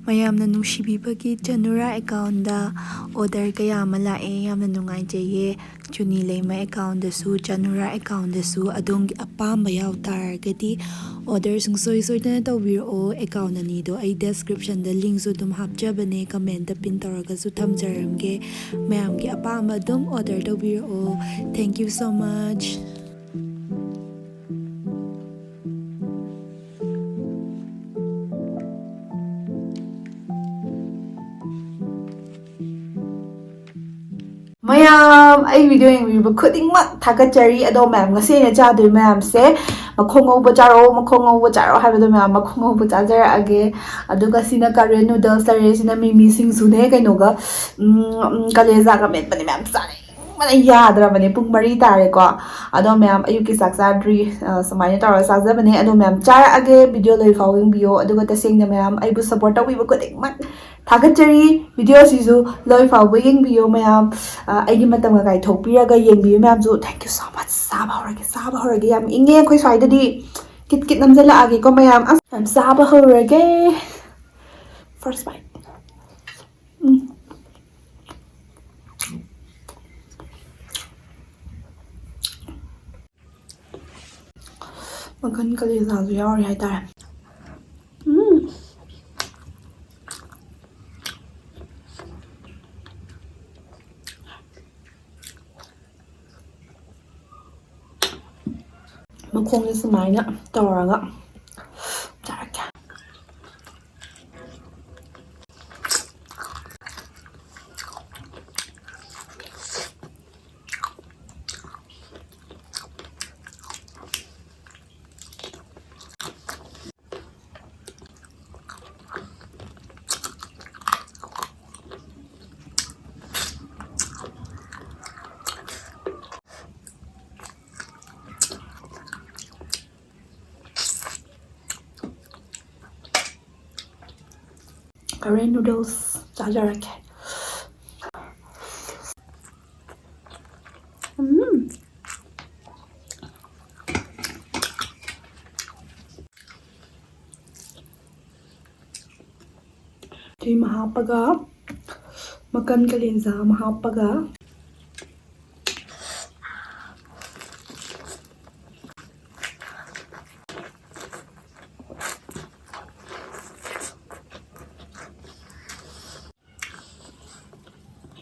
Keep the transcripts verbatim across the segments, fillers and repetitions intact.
ꯃꯌꯥꯝꯅ ꯅꯨꯡꯁꯤꯕꯤꯕꯒꯤ ꯆꯅꯨꯔꯥ ꯑꯦꯀꯥꯎꯟꯗ ꯑꯣꯔꯗꯔ ꯀꯌꯥ ꯑꯃ ꯂꯥꯛꯑꯦ꯫ ꯌꯥꯝꯅ ꯅꯨꯡꯉꯥꯏꯖꯩꯌꯦ꯫ ꯆꯨꯅꯤ ꯂꯩꯃ ꯑꯦꯀꯥꯎꯟꯗꯁꯨ, ꯆꯅꯨꯔꯥ ꯑꯦꯀꯥꯎꯟꯗꯁꯨ ꯑꯗꯣꯝꯒꯤ ꯑꯄꯥꯝꯕ ꯌꯥꯎ ꯇꯥꯔꯒꯗꯤ ꯑꯣꯔꯗꯔ ꯁꯨꯡꯁꯣꯏ ꯁꯣꯏꯗꯅ ꯇꯧꯕꯤꯔꯛꯑꯣ꯫ ꯑꯦꯀꯥꯎꯟ ꯑꯅꯤꯗꯣ ꯑꯩ ꯗꯦꯁꯀ꯭ꯔꯤꯞꯁꯟꯗ ꯂꯤꯡꯁꯨ ꯑꯗꯨꯝ ꯍꯥꯞꯆꯕꯅꯦ, ꯀꯃꯦꯟꯇ ꯄꯤꯟ ꯇꯧꯔꯒꯁꯨ ꯊꯝꯖꯔꯝꯒꯦ꯫ ꯃꯌꯥꯝꯒꯤ ꯑꯄꯥꯝꯕ ꯑꯗꯨꯝ ꯑꯣꯔꯗꯔ ꯇꯧꯕꯤꯔꯛꯑꯣ꯫ Thank you so much. ꯃꯌꯥꯝ, ꯑꯩ ꯚꯤꯗꯤꯑꯣ ꯌꯦꯡꯕꯤꯕ ꯈꯨꯗꯤꯡꯃꯛ ꯊꯥꯒꯠꯆꯔꯤ꯫ ꯑꯗꯣ ꯃꯌꯥꯝ, ꯉꯁꯤ ꯑꯩꯅ ꯆꯥꯗꯣꯏ ꯃꯌꯥꯝꯁꯦ ꯃꯈꯣꯡ ꯉꯧꯕ ꯆꯥꯔꯛꯑꯣ, ꯃꯈꯣꯡ ꯉꯧꯕ ꯆꯥꯔꯛꯑꯣ ꯍꯥꯏꯕꯗꯣ ꯃꯌꯥꯝ ꯃꯈꯣꯡ ꯉꯧꯕ ꯆꯥꯖꯔꯛꯑꯒꯦ꯫ ꯑꯗꯨꯒ ꯁꯤꯅ Korean noodles ꯂꯩꯔꯦ, ꯁꯤꯅ ꯃꯤꯃꯤ ꯁꯤꯡꯖꯨꯅꯦ, ꯀꯩꯅꯣꯒ, ꯎꯝ, ꯎꯝ, ꯀꯂꯦꯖꯥꯒ ꯃꯦꯠꯄꯅꯦ꯫ ꯃꯌꯥꯝ ꯆꯥꯅꯤꯡꯕꯅ ꯌꯥꯗ꯭ꯔꯕꯅꯦ꯫ ꯄꯨꯡ ꯃꯔꯤ ꯇꯥꯔꯦꯀꯣ꯫ ꯑꯗꯣ ꯃꯌꯥꯝ, ꯑꯌꯨꯛꯀꯤ ꯆꯥꯛ ꯆꯥꯗ꯭ꯔꯤ, ꯑ, ꯁꯨꯃꯥꯏꯅ ꯇꯧꯔꯒ ꯆꯥꯖꯕꯅꯦ꯫ ꯑꯗꯣ ꯃꯌꯥꯝ, ꯆꯥꯔꯛꯑꯒꯦ, ꯚꯤꯗꯤꯑꯣ ꯂꯣꯏ ꯐꯥꯎ ꯌꯦꯡꯕꯤꯌꯣ꯫ ꯑꯗꯨꯒ ꯇꯁꯦꯡꯅ ꯃꯌꯥꯝ ꯑꯩꯕꯨ ꯁꯞꯄꯣꯔꯠ ꯇꯧꯕꯤꯕ ꯈꯨꯗꯤꯡꯃꯛ ꯊꯥꯒꯠꯆꯔꯤ꯫ ꯚꯤꯗꯤꯑꯣꯁꯤꯁꯨ ꯂꯣꯏ ꯐꯥꯎꯕ ꯌꯦꯡꯕꯤꯌꯣ ꯃꯌꯥꯝ꯫ ꯑ, ꯑꯩꯒꯤ ꯃꯇꯝꯒ ꯀꯥꯏꯊꯣꯛꯄꯤꯔꯒ ꯌꯦꯡꯕꯤꯌꯨ ꯃꯌꯥꯝꯁꯨ꯫ Thank you so much. ꯆꯥꯕ ꯍꯧꯔꯒꯦ, ꯆꯥꯕ ꯍꯧꯔꯒꯦ꯫ ꯌꯥꯝ ꯏꯪꯉꯦ ꯑꯩꯈꯣꯏ ꯁ꯭ꯋꯥꯏꯗꯗꯤ꯫ ꯀꯤꯠ ꯀꯤꯠ ꯅꯝꯖꯜꯂꯛꯑꯒꯦꯀꯣ ꯃꯌꯥꯝ꯫ ꯑꯁ, ꯌꯥꯝ ꯆꯥꯕ ꯍꯧꯔꯒꯦ꯫ First bite. ꯎꯝ꯫ ꯃꯈꯟ ꯀꯂꯦꯖꯥꯁꯨ ꯌꯥꯎꯔꯤ ꯍꯥꯏꯇꯥꯔꯦ꯫ ꯎꯝ꯫ ꯃꯈꯣꯡꯁꯦ ꯁꯨꯃꯥꯏꯅ ꯇꯧꯔꯒ ꯆꯥꯔꯛꯀꯦ꯫ Korean noodles ꯆꯥꯖꯔꯛꯀꯦ꯫ ꯎꯝ꯫ ꯁꯤꯃ ꯍꯥꯞꯄꯒ, ꯃꯀꯟ ꯀꯂꯦꯖꯥ ꯑꯃ ꯍꯥꯞꯄꯒ,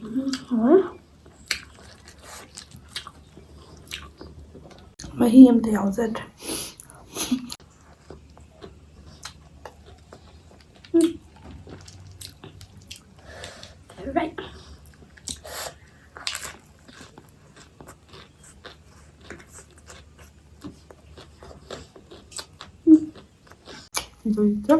ꯎꯝ, ꯍꯥꯎꯋꯦ꯫ ꯃꯍꯤ ꯑꯝꯇ ꯌꯥꯎꯖꯗ꯭ꯔꯦ꯫ ꯎꯝ꯫ Alright. ꯎꯝ꯫ ꯂꯣꯏꯗ꯭ꯔꯦ꯫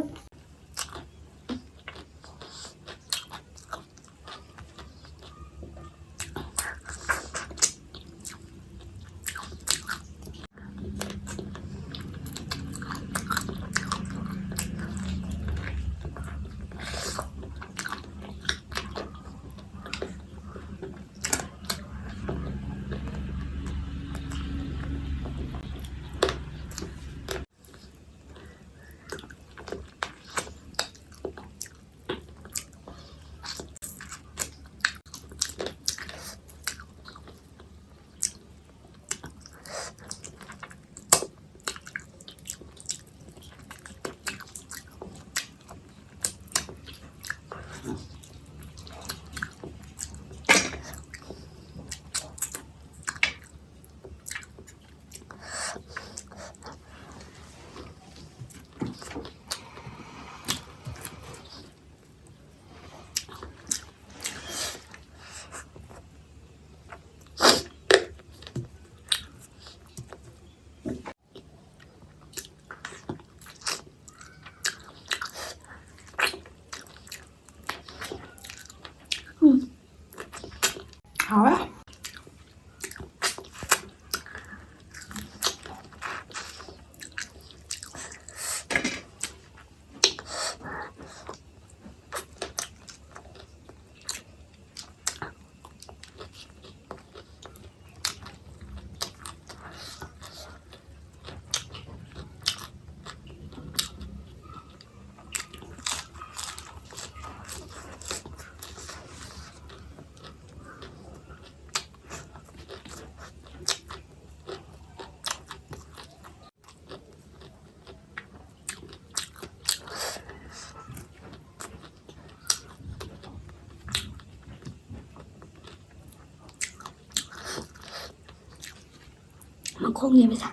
ꯈꯣꯡꯅꯦ ꯄꯩꯁꯥ꯫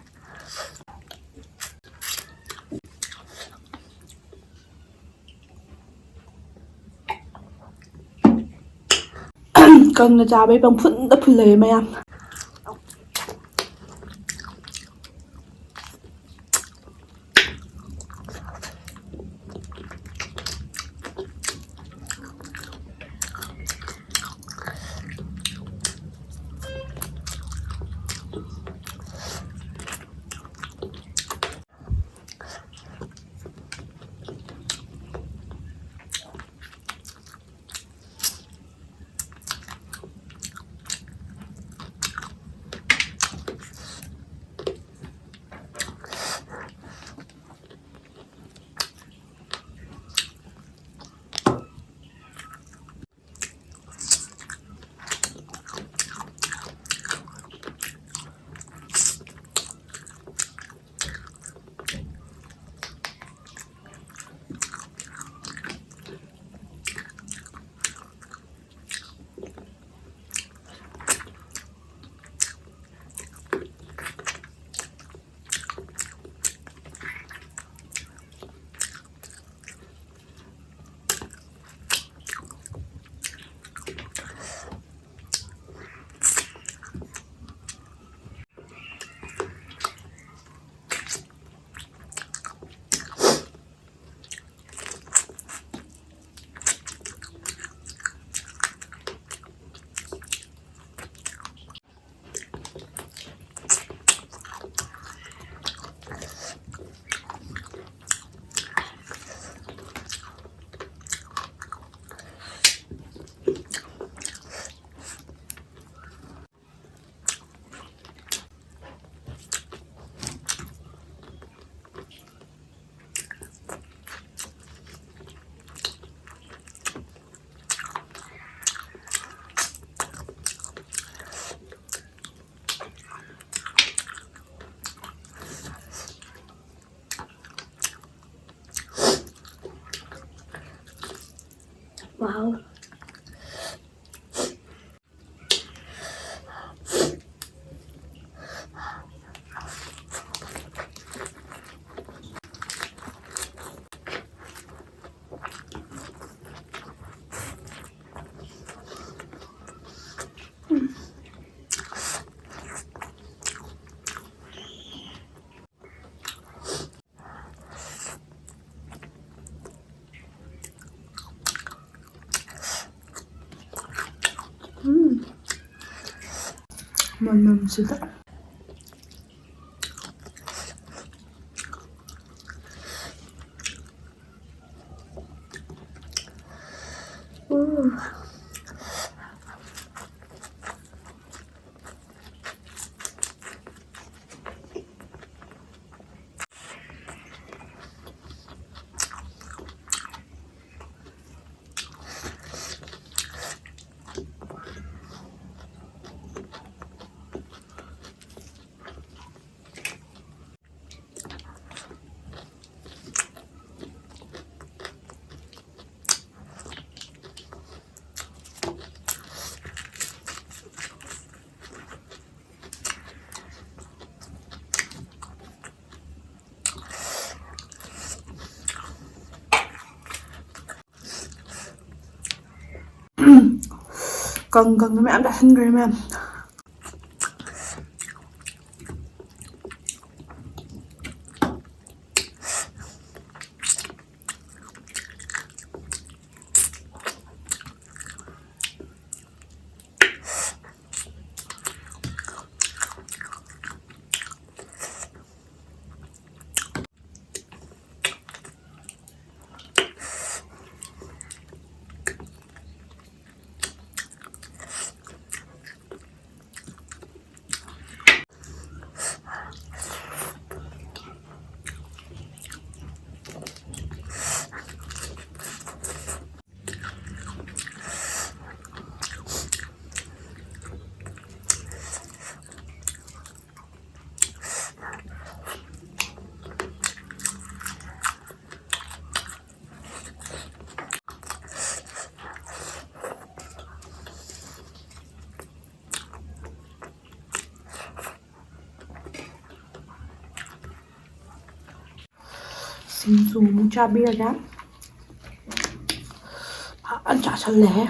ꯀꯪꯅ ꯆꯥꯕꯩ ꯄꯪꯐꯨꯟꯗ ꯐꯨꯜꯂꯦ ꯃꯌꯥꯝ꯫ Wow. ꯃꯅꯝꯁꯤꯗ꯫ ꯎ꯫ ꯀꯪ ꯀꯪꯅ ꯃꯌꯥꯝ ꯆꯥꯁꯤꯟꯈ꯭ꯔꯦ ꯃꯌꯥꯝ꯫ ꯁꯤꯡꯖꯨ ꯑꯃꯨꯛ ꯆꯥꯕꯤꯔꯒꯦ꯫ ꯐꯖꯅ ꯆꯥꯁꯜꯂꯦꯍꯦ꯫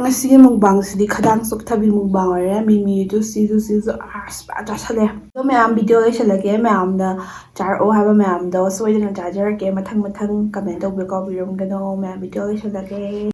ꯉꯁꯤꯒꯤ ꯃꯨꯛꯕꯥꯡꯁꯤꯗꯤ ꯈꯗꯥꯡ ꯆꯣꯛꯊꯕꯤ ꯃꯨꯛꯕꯥꯡ ꯑꯣꯏꯔꯦ꯫ ꯃꯤꯃꯤꯗꯨ ꯁꯤꯁꯨ ꯁꯤꯁꯨ ꯑꯁ ꯐꯖꯅ ꯆꯥꯁꯜꯂꯦ꯫ ꯑꯗꯣ ꯃꯌꯥꯝ, ꯚꯤꯗꯤꯑꯣ ꯂꯣꯏꯁꯤꯜꯂꯒꯦ꯫ ꯃꯌꯥꯝꯅ ꯆꯥꯔꯛꯑꯣ ꯍꯥꯏꯕ ꯃꯌꯥꯝꯗꯣ ꯁꯣꯏꯗꯅ ꯆꯥꯖꯔꯛꯀꯦ꯫ ꯃꯊꯪ ꯃꯊꯪ ꯀꯃꯦꯟ ꯇꯧꯕꯤꯌꯨ, ꯀꯥꯎꯕꯤꯔꯝꯒꯅꯣ꯫ ꯃꯌꯥꯝ, ꯚꯤꯗꯤꯑꯣ ꯂꯣꯏꯁꯤꯜꯂꯒꯦ꯫